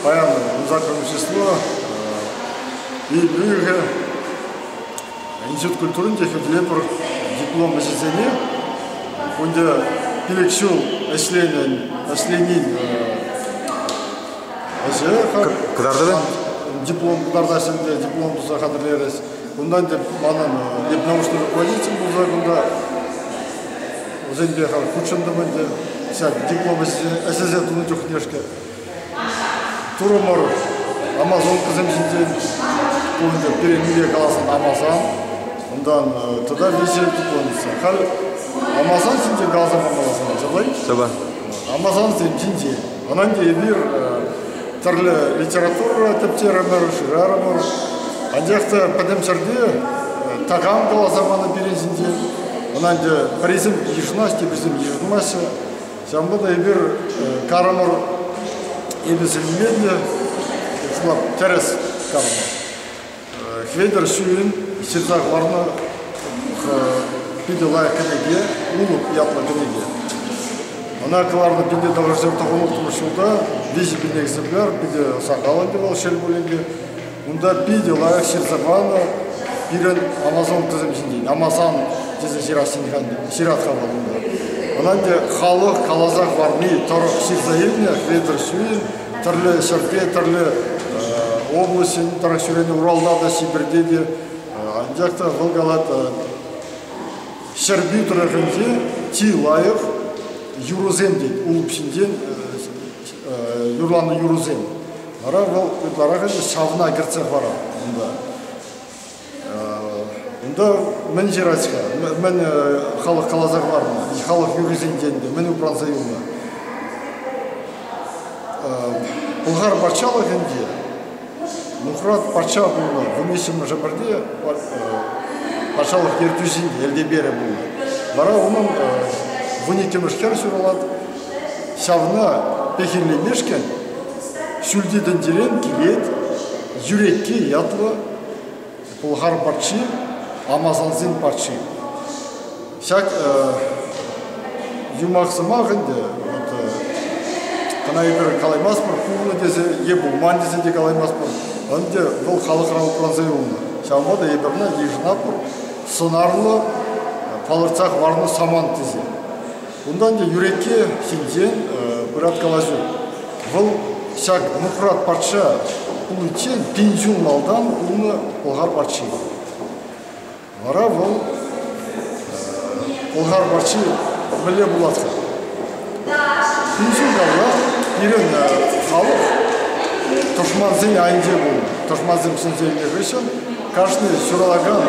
Паян 18 число, июль Институт культурин те хӳтӗлепӗр диплом ӗҫӗсене. Кунта 5 ҫул ӗҫленӗн, ӗҫленин ӗҫӗ. Кӑтартӑвӗ? Диплом кӑтартаҫҫӗ ӗнтӗ, диплом туса хатӗрлерӗҫ. Унтан те манӑн эп научный руководитель пулса кунта вӗсемпе хутшӑнтӑм ӗнтӗ. Ҫак диплом ӗҫӗсем тунӑ чухнешкӗ. Турӑмӑр амазонкӑсем ҫинчен, ку ӗнтӗ пире мире каласан Амазон, унтан тата виҫӗ дипломница. Халь Амазон ҫинчен каласа памалла сана, ҫапла-и? Ҫапла. Амазонсем ҫинчен. Ӑна ӗнтӗ эпир тӗрлӗ литература тӗпчерӗмӗр, шырарӑмӑр. Анчах та пӗтӗм ҫӗрте такам каласа панӑ пирӗн ҫинчен. Ӑна ӗнтӗ пӗрисем йышӑнаҫҫӗ, теприсем йышӑнмаҫҫӗ. Ҫавӑнпа та эпир карӑмӑр эпӗ сӗнмен те, шутлап тӗрӗс карӑмӑр. Хветӗр Ҫуйӑн ҫырса хӑварнӑ питӗ лайӑх кӗнеке, Улӑп ятлӑ кӗнеке. Ӑна кӑларнӑ питӗ тӑхӑрҫӗр тӑхӑрултӑмӗш ҫулта, 3000 экземпляр, питӗ сахал ӗнтӗ вӑл, шел пулин те. Унта питӗ лайӑх ҫырса панӑ пирӗн амазонкӑсем ҫинчен. Амазон тесе ҫырать-ха вӑл унта. Ӑна ӗнтӗ халӑх каласа хӑварни тӑрӑх ҫырса илнӗ Хветӗр Ҫуйӑн тӗрлӗ ҫӗрте, тӗрлӗ облаҫӗн тӑрӑх ҫӳренӗ Уралта та, Ҫӗпӗрте те. Анчах та вӑл калать, Ҫӗрпӳ тӑрӑхӗнче чи лайӑх юрӑсем тет, Улӑп ҫинчен юрланӑ юрӑсем. Вара вӑл ытларах ӗнтӗ ҫавна кӗртсе хӑварать унта. Унта мӗн ҫырать-ха? Мӗн халӑх каласа хӑварнӑ? Халӑх юррисенчен те мӗн упранса юлнӑ? Пӑлхар патшалӑхӗнче Нухрат патша пулнӑ 13-мӗш ӗмӗрте патшалӑх ертӳҫин элтеперӗ пулнӑ. Вара унӑн 12-мӗш хӗр ҫуралать. Ҫавна пехиллемешкӗн ҫӳлти тӗнчерен килет Юрекки ятлӑ пӑлхар патши, амазонсен патши. Ҫак юмах-сӑмах ӗнтӗ, вот, кӑна эпир калаймастпӑр, пулнӑ тесе е пулман тесе те калаймастпӑр. Ӗнтӗ вӑл халӑхра упранса юлнӑ. Ҫавӑнпа та эпир ӑна йышӑнатпӑр, сӑнарлӑ палӑртса хӑварнӑ самант тесе. Унтан ӗнтӗ Юрекке ҫинчен пырать калаҫу. Вӑл ҫак Нухрат патша пуличчен 1000 ҫул малтан пулнӑ пӑлхар патши. Вара вӑл пӑлхар патши мӗнле пулать-ха? 1000 ҫул каялла пирӗн халӑх тӑшмансен айӗнче пулнӑ. Тӑшмансем ҫӗнсе илнӗ хыҫҫӑн кашни ҫуралакан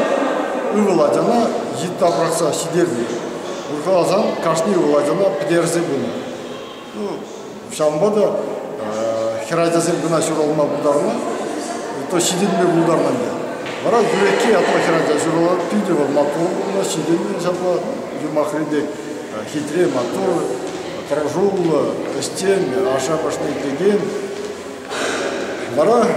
ывӑл ачана йытта пӑрахса ҫитернӗ. Уркаласан кашни ывӑл ачана пӗтерсе пынӑ. Ну, ҫавӑнпа та хӗрачасем кӑна ҫуралма пултарнӑ, то ҫитӗнме пултарнӑ ӗнтӗ. Вара Юрекки ятлӑ хӗрача ҫуралать, питӗ вӑл маттур пулнӑ, ҫитӗннӗ ҫапла юмахри пек хитре, маттур, тӑрӑшуллӑ, ӗҫчен, ашшӗ-амӑшне итлекен. Вара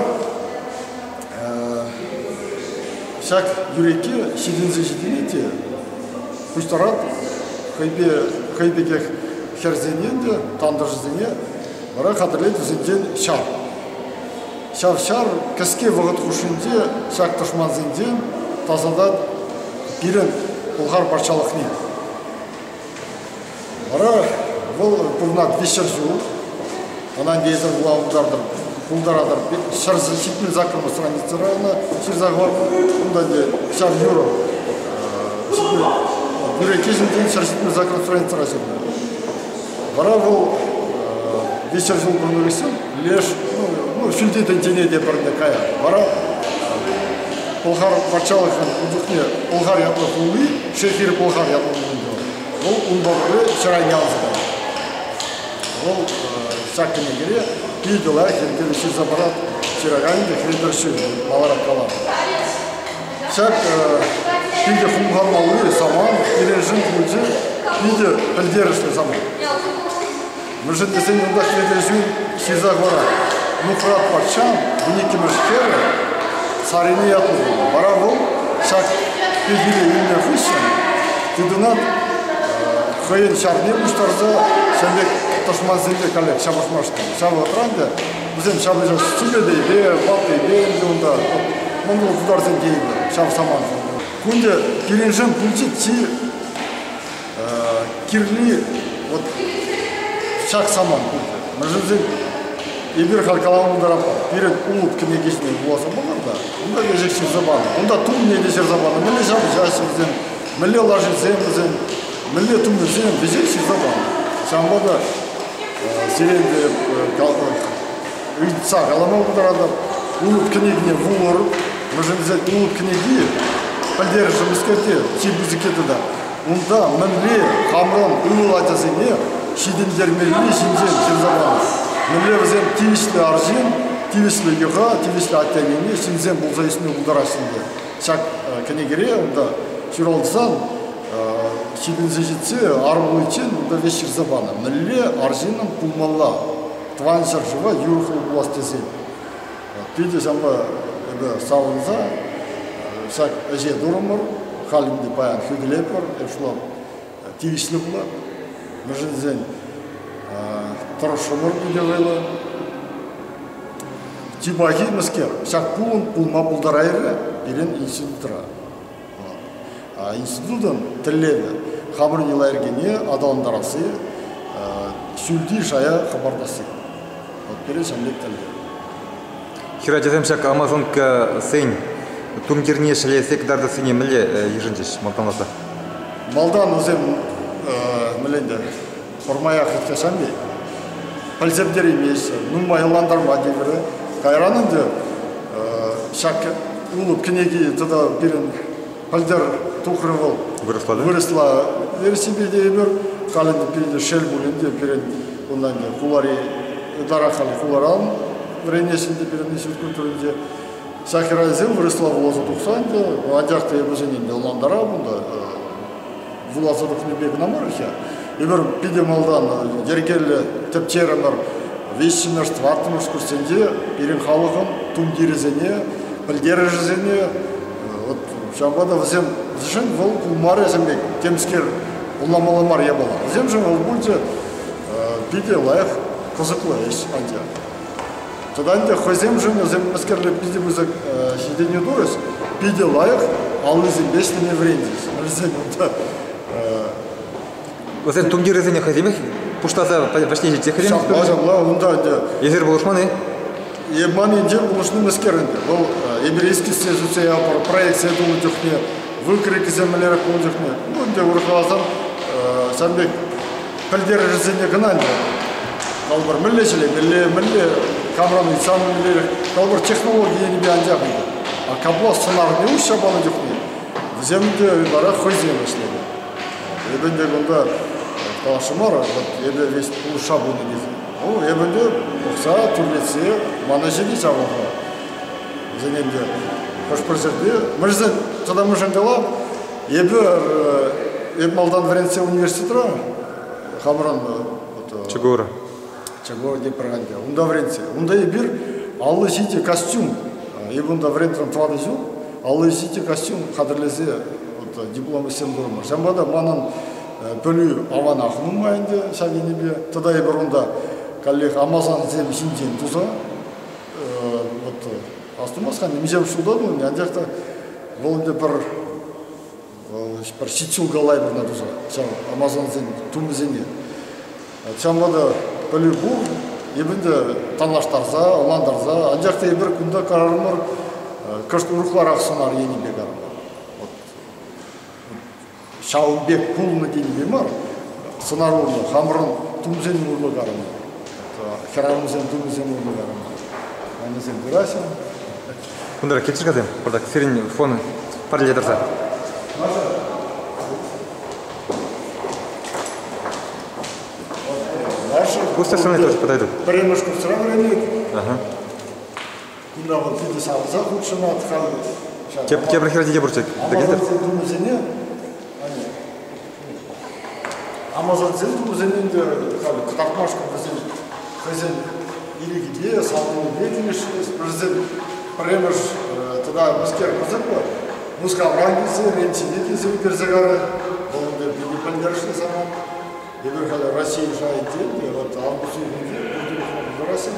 ҫак Юрекке ҫитӗнсе ҫитӗнет те пуҫтарать хӑйпе хӑй пекех хӗрсене те, тантӑшӗсене вара хатӗрлет вӗсенчен ҫар. Ҫав ҫар кӗске вӑхӑт хушшинче ҫак тӑшмансенчен тасатать пирӗн Пӑлхар патшалӑхне. Вара вӑл пурӑнать 300 ҫул. Ӑна ӗнтӗ вула пултартӑр, пултаратӑр. 178 страницӑра ӑна ҫырса хӑварнӑ. Унта ӗнтӗ ҫав юрӑ Юрекке ҫинчен 178 страницӑра ҫырнӑ. Вара вӑл 300 ҫул пурӑннӑ хыҫҫӑн леш ну, ҫӳлти тӗнчене те пӗрне каять. Вара Пӑлхар патшалӑхӗн ун чухне Пӑлхар ятлӑ хули, Шехир Пӑлхар ятлӑ пулнӑ. Вӑл унпа пӗрле ҫӗр айне алса кайнӑ. Вӑл ҫак кӗнекере питӗ лайӑх йӗркеллӗ ҫырса парать. Ҫыраканӗ те Хветӗр Ҫырин, маларах каланӑ. Ҫак питӗ хумханмалли самант пирӗншӗн пулчӗ, питӗ пӗлтерӗшлӗ самант. Мӗншӗн тесен унта Хветӗр Ҫуй ҫырса хӑварать. Нухрат патшан 12-мӗш хӗрӗ Сарине ятлӑ пулнӑ. Вара вӑл ҫак пехиле илнӗ хыҫҫӑн тытӑнать хӑйӗн ҫарне пуҫтарса ҫав пек тӑшмансемпе каллех ҫапӑҫмашкӑн. Ҫав вӑхӑтра ӗнтӗ Вӗсем ҫапӑҫас Сӳпӗтейпе, Ваттипе ӗнтӗ унта. Мӑнкул тутарсен тейӗпӗр ҫав самант. Кунте пирӗншӗн пулчӗ чи кирли вот ҫак самант пулчӗ. Мӗншӗн тесен эпир халь калама пултаратпӑр, пирӗн Улӑп кӗнеки ҫине вуласа пӑхӑр та, унта веҫех ҫырса панӑ. Унта тумне те ҫырса панӑ, мӗнле ҫапӑҫаҫҫӗ вӗсем, мӗнле лашисем вӗсем, мӗнле тумӗсем, веҫех ҫырса панӑ. Ҫавӑнпа та сире те ыйтса калама пултаратӑп. Улӑп кӗнекине вулӑр. Мӗншӗн тесен Улӑп кӗнеки пӗлтерӗшӗ мӗскерте чи пысӑкки тата. Унта мӗнле хамран ывӑл ачасене ҫитӗнтермелли ҫинчен ҫырса панӑ. Мӗнле вӗсем тивӗҫлӗ арҫын, тивӗҫлӗ йӑха, тивӗҫлӗ атте-аннене ҫынсем пулса ӳсме пултараҫҫӗ ӗнтӗ. Ҫак кӗнекере унта ҫуралсан ҫитӗнсе ҫитсе ар пуличчен унта веҫ ҫырса панӑ. Мӗнле арҫыннӑн пулмалла тӑван ҫӗршыва юрӑхлӑ пулас тесен. Питӗ ҫавӑнпа эпӗ савӑнса ҫак ӗҫе турӑмӑр. Халь ӗнтӗ паян хӳтӗлетпӗр, эп шутлап, тивӗҫлӗ пулать. Мӗншӗн тесен тӑрӑшрӑмӑр питӗ вӑйлӑ. Чи пахи мӗскер, ҫак пулӑм пулма пултарайрӗ пирӗн институтра. Институтӑн тӗллевӗ хамӑр йӑла-йӗркене аталантарасси, ҫӳлти шая хӑпартасси. Вот пирӗн ҫавӑн пек тӗллев. Хӗрачасем ҫак амазонкӑсен тумтирне ҫӗлесе кӑтартассине мӗнле йышӑнчӗҫ малтанласа? Малтан вӗсем мӗнле ӗнтӗ пӗрмаях ыйтсан пӗлсе пӗтереймеҫҫӗ, нумай ӑнлантарма тиврӗ. Кайран ӗнтӗ ҫак Улӑп кӗнеки тата пирӗн пӗлтӗр тухрӗ вӑл. Вырӑсла, да? Вырӑсла версипе те эпир. Халь ӗнтӗ питӗ шел пулин те пирӗн унтан ӗнтӗ хулари ытларах халь хуларан вӗренеҫҫӗ ӗнтӗ пирӗн институт культуринче. Ҫак хӗрачасем вырӑсла вуласа тухса ӗнтӗ, анчах та эпӗ вӗсене ӗнтӗ ӑнлантарап унта. Вуласа тухнипе кӑна мар-ха. Эпир питӗ малтан йӗркеллӗ тӗпчерӗмӗр. Виҫҫӗмӗш, тӑваттӑмӗш курссенче пирӗн халӑхӑн тумтирӗсене, пӗлтерӗшӗсене вот ҫавӑнпа та вӗсем вӗсемшӗн вӑл пулмарӗ пек темскер ӑнланмалла мар япала. Вӗсемшӗн вӑл пулчӗ питӗ лайӑх, кӑсӑклӑ ӗҫ анчах. Тата ӗнтӗ хӑйсемшӗн вӗсем мӗскерле питӗ пысӑк ҫитӗнӳ турӗҫ, питӗ лайӑх аллисемпе ӗҫлеме вӗренчӗҫ. Вӗсем унта Вӗсен тумтирӗсене хӑйсемех пуҫласа вӗҫне ҫитсе хӑйсем Ҫапла, ҫапла, унта ӗнтӗ. Эсир пулӑшман-и? Ман енчен пулӑшни мӗскер ӗнтӗ. Вӑл эпир эскизсем сӳтсе явӑпӑр, проектсем тунӑ чухне, выкройкӑсем мӗнлерех пулнӑ чухне. Ну, ӗнтӗ урӑхла каласан, ҫавӑн пек пӗлтерӗшӗсене кӑна ӗнтӗ. Калӑпӑр, мӗнле ҫӗлемелле, мӗнле камран ыйтсан мӗнлерех, калӑпӑр, технологи енӗпе анчах ӗнтӗ. А капла сӑнарне уҫса панӑ чухне вӗсем те ытларах хӑйсем ӗҫленӗ. Эпӗ ӗнтӗ кунта каласшӑн мар, вот эпӗ весь пулӑшса пынӑ тесе. Ну, эпӗ ӗнтӗ пӑхса, тӳрлетсе мана ҫити ҫавӑнпа. Вӗсене ӗнтӗ хӑш-пӗр ҫӗрте, мӗншӗн тата мӗншӗн калам, эпӗ эп малтан вӗрентсе университетра хамӑрӑн вот, ЧГУра. ЧГУ тепӗр ӗнтӗ. Унта вӗрентсе. Унта эпир 57 костюм, эпӗ унта вӗрентрӗм тӑватӑ ҫул, 57 костюм хатӗрлесе вот, диплом ӗҫсем турӑмӑр. Ҫавӑнпа та манӑн пӗлӳ аванах нумай ӗнтӗ ҫав енӗпе. Тата эпир унта каллех амазонсем ҫинчен туса вот астумас-ха, миҫе ҫулта тунӑ, анчах та вӑл ӗнтӗ пӗр ҫич ҫул калайпӑр туса ҫав амазонсен тумӗсене. Ҫавӑнпа та пӗлӳ пур, эпӗ ӗнтӗ танлаштарса, ӑнлантарса, анчах та эпир кунта карарӑмӑр кӑшт урӑхларах сӑнар енӗпе карӑмӑр. Вот ҫавӑн пек пулнӑ тенипе мар, сӑнар урлӑ, хамӑрӑн тумсен урлӑ карӑмӑр. Хӗрарӑмсен тумӗсем урлӑ карӑмӑр. Аннесем пыраҫҫӗ. Кунта килчӗр-ха пӑртак сирӗн фон пӗрле тӑрса. Пусть остальные тоже подойдут. Пӗрремӗш курсра вӗренет. Кунта вӑл питӗ савӑнса хутшӑнать халь. Тепӗр хӗр те пурччӗ. Амазонсен тумӗсене Амазонсен тумӗсене ӗнтӗ халь кӑтартмашкӑн вӗсен хӑйсен ирӗкӗпе, савӑнӑвӗпе килӗшрӗҫ. Вӗсем пӗрремӗш тата мӗскер кӑсӑклӑ, Мускавран килсе, Ренчине килсе ӳкерсе карӗ. Вӑл ӗнтӗ питӗ пӗлтерӗшлӗ самант. Эпир халӗ Раҫҫей шайӗнче те, вот август уйӑхӗнче пурте пӑхма пултараҫҫӗ.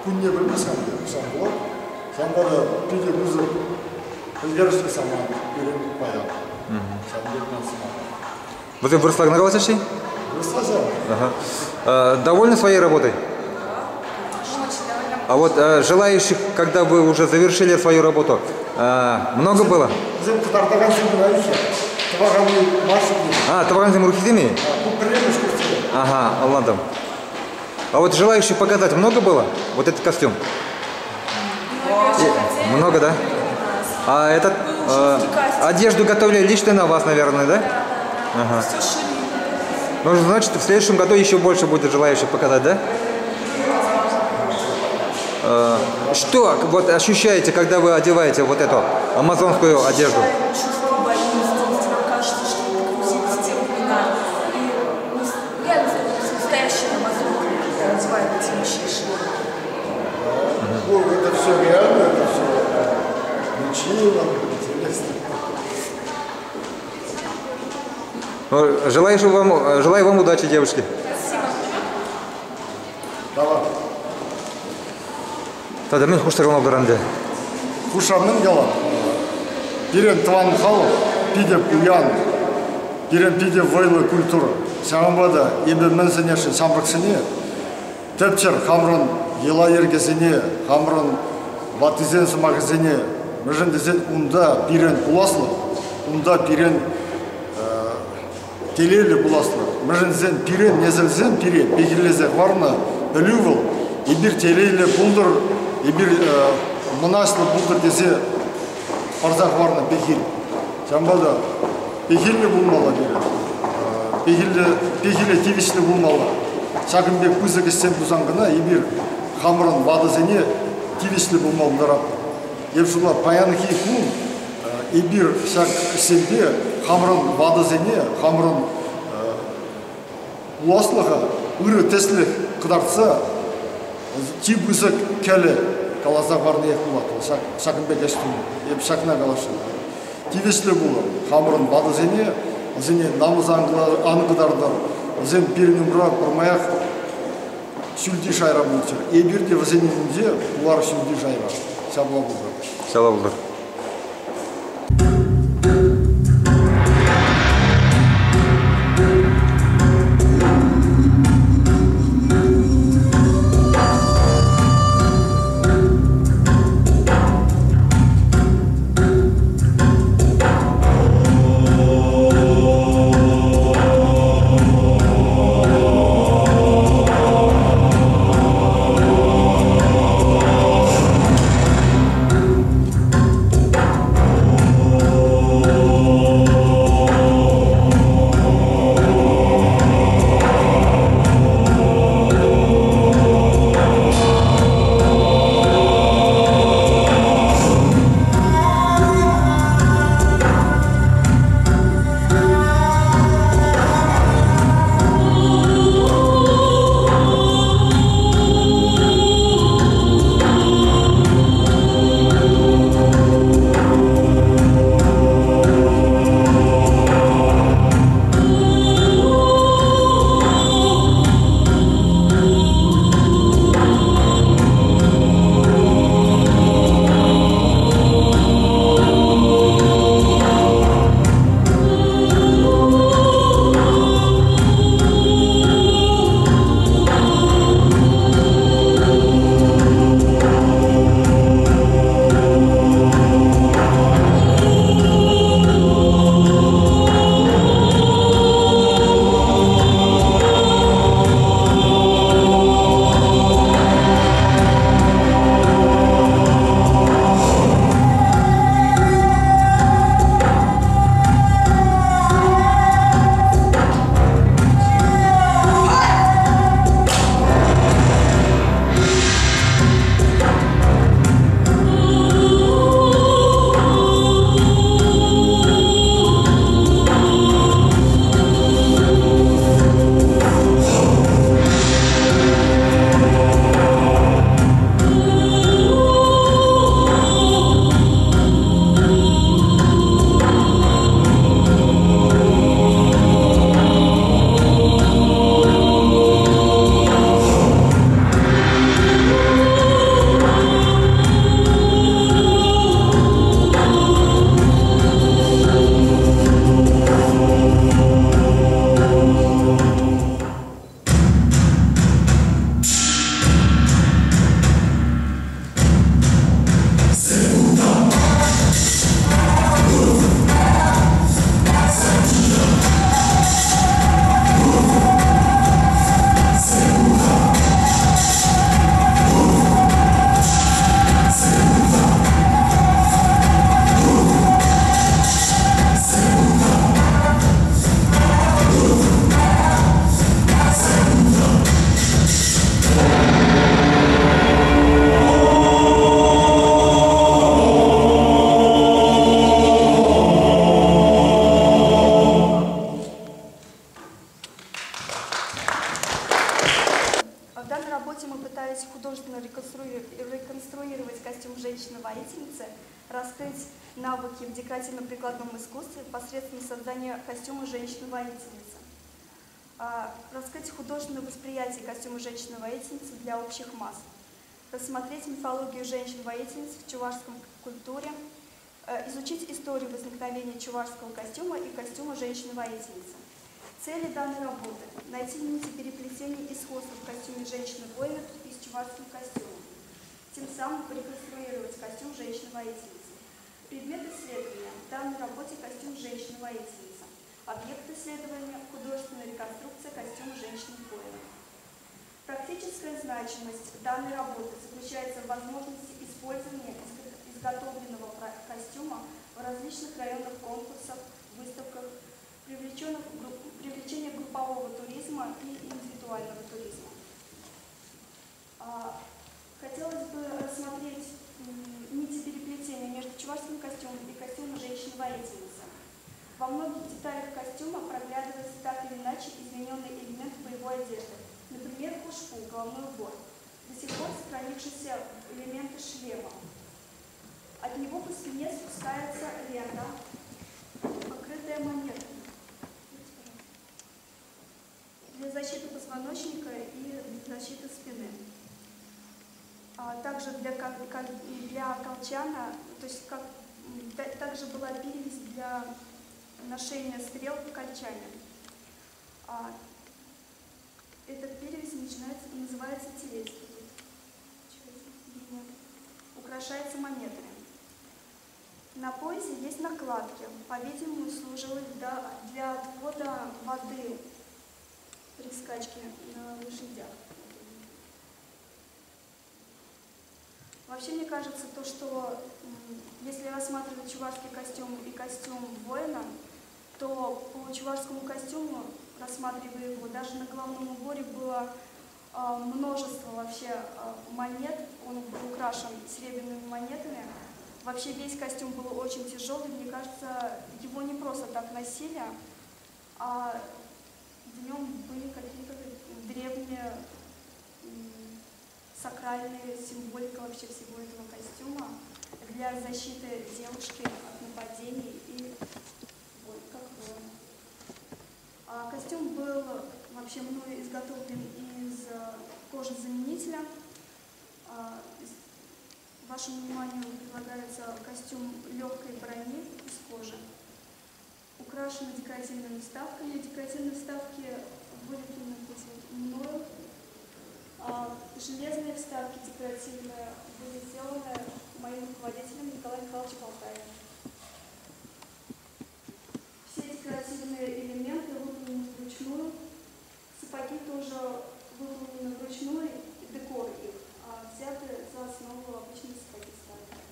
Кунне пӗлмес-ха ҫав пулать. Ҫавӑнпа та питӗ пысӑк пӗлтерӗшлӗ самант пирӗн паян. Ҫавӑн пек ман сӑмах. Вӗсем вырӑсла кӑна калаҫаҫҫӗ? Вырӑсла ҫав. Ага. Довольны своей работой? Очень довольна. А вот желающих, когда вы уже завершили свою работу, много было? Вӗсем кӑтартакансем кӑна иккен. Тӑваканни маршрутне. А, тӑвакансем урӑххисем-и? Ку пӗрремӗш курсем. Ага, ӑнлантӑм. А вот желающих показать много было? Вот этот костюм? Многие очень хотели. Много, да? А этот Был жуткий кастинг. одежду готовили лично на вас, наверное, да? Да, да, да. Все шили. Ну, значит, в следующем году еще больше будет желающих показать, да? Что вот ощущаете, когда вы одеваете вот эту амазонскую одежду? Ощущаем чувство воинственности, нам кажется, что мы погрузились в те времена. И мы реально становимся настоящими амазонками, когда одеваем эти вещи и шлемы. Ну, это все реально, это все лечило, интересно. Ну, желаю вам удачи, девушки. Спасибо. Давай. Тата мӗн хушса калама пултаран Хушса мӗн калам. Пирӗн тӑван халӑх питӗ пуян, пирӗн питӗ вӑйлӑ культура. Ҫавӑнпа та эпӗ мӗн сӗнесшӗн ҫамрӑксене, тӗпчӗр хамӑрӑн йӑла-йӗркесене, хамӑрӑн ваттисен сӑмахӗсене, мӗншӗн тесен унта пирӗн пуласлӑх, унта пирӗн телейлӗ пуласлӑх. Мӗншӗн тесен пирӗн несӗлсем пире пехиллесе хӑварнӑ пӗлӳ вӑл. Эпир телейлӗ пултӑр, эпир мӑнаҫлӑ пултӑр тесе парса хӑварнӑ пехил. Ҫавӑнпа та пехиллӗ пулмалла пирӗн. Пехиле тивӗҫлӗ пулмалла. Ҫакӑн пек пысӑк ӗҫсем тусан кӑна эпир хамӑрӑн ватӑсене тивӗҫлӗ пулма пултаратпӑр. Эп шутла паянхи кун эпир ҫак ӗҫсемпе хамӑрӑн ватӑсене, хамӑрӑн пуласлӑха ырӑ тӗслӗх кӑтартса чи пысӑк кӗлӗ каласа хӑварниех пулать вӑл ҫакӑн пек ӗҫ туни. Эп ҫакна каласшӑн. Тивӗҫлӗ пулӑр. Хамӑрӑн ватӑсене, вӗсене намӑс ан кӑтартӑр. Вӗсем пирӗн умра пӗрмаях ҫӳлти шайра пулччӑр. Эпир те вӗсен умӗнче пулар ҫӳлти шайра. Ҫапла пултӑр. Ҫапла пултӑр. В данной работе мы пытались художественно реконструировать костюм женщины-воительницы, раскрыть навыки в декоративно-прикладном искусстве посредством создания костюма женщины-воительницы, раскрыть художественное восприятие костюма женщины-воительницы для общих масс, рассмотреть мифологию женщин-воительниц в чувашском культуре, изучить историю возникновения чувашского костюма и костюма женщины-воительницы. Цели данной работы – найти нити переплетения и сходства в костюме женщины-воина и с чувашским костюмом, тем самым реконструировать костюм женщины-воительницы. Предмет исследования – в данной работе костюм женщины-воительницы. Объект исследования – художественная реконструкция костюма женщины-воина. Практическая значимость данной работы заключается в возможности использования изготовленного костюма в различных районных конкурсах, выставках, привлечение группового туризма и индивидуального туризма. Хотелось бы рассмотреть нити переплетения между чувашским костюмом и костюмом женщины-воительницы. Во многих деталях костюма проглядывается так или иначе измененный элемент боевой одежды, например, хушпу, головной убор, до сих пор сохранившиеся элементы шлема. От него по спине спускается лента, покрытая монетами, для защиты позвоночника и для защиты спины. А также для колчана, то есть также была перевязь для ношения стрел в колчане. Этот перевязь называется телец. Украшается монетами. На поясе есть накладки, по-видимому, служила для отвода воды при скачке на лошадях. Вообще, мне кажется, то, что если рассматривать чувашский костюм и костюм воина, то по чувашскому костюму, рассматривая его, даже на головном уборе было множество вообще монет, он был украшен серебряными монетами. Вообще весь костюм был очень тяжелый, мне кажется, его не просто так носили, а в нем были какие-то древние сакральные символика вообще всего этого костюма для защиты девушки от нападений и как воина. А костюм был вообще мною изготовлен из кожезаменителя. Вашему вниманию предлагается костюм легкой брони из кожи. Украшен декоративными вставками. Декоративные вставки вылеплены мною. Железные вставки декоративные были сделаны моим руководителем Николаем Михайловичем Алтаевым. Все декоративные элементы выполнены вручную. Сапоги тоже выполнены вручную, декор их, а взяты за основу обычные сапоги старые.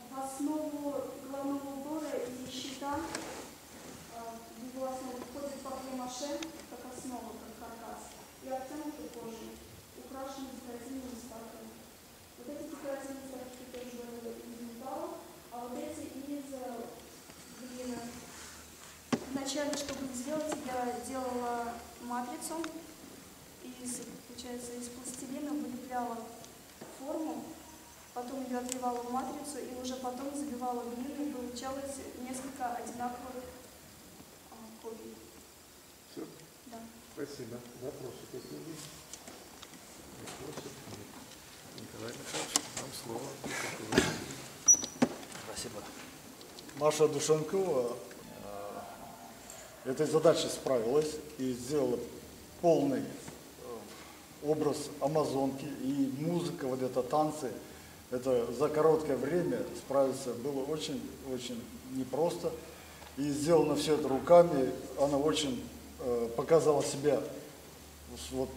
В основу головного убора и щита, в его основу входит папье-маше, как основа, как каркас, и обтянутый кожей, украшенный декоративными вставками. Вот эти декоративные вставки тоже из металла, а вот эти из глины. Вначале, чтобы их сделать, я делала матрицу из, получается, из пластилина, вылепляла форму, потом ее отливала в матрицу и уже потом забивала глину, и получалось несколько одинаковых копий. Все? Да. Спасибо. Вопросы какие есть? Вопросов нет. Николай Михайлович, вам слово. Спасибо. Маша Душенкова этой задачей справилась и сделала полный образ амазонки, и музыка, вот это танцы, это за короткое время справиться было очень-очень непросто. И сделано все это руками, она очень показала себя вот,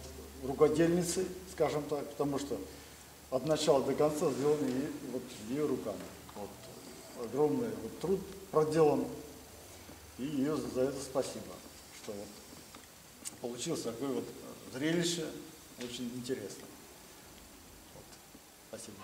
рукодельницей, скажем так, потому что от начала до конца сделано вот, ее руками. Вот, огромный вот, труд проделан, и ее за это спасибо, что вот получилось такое вот зрелище, очень интересно. Вот. Спасибо.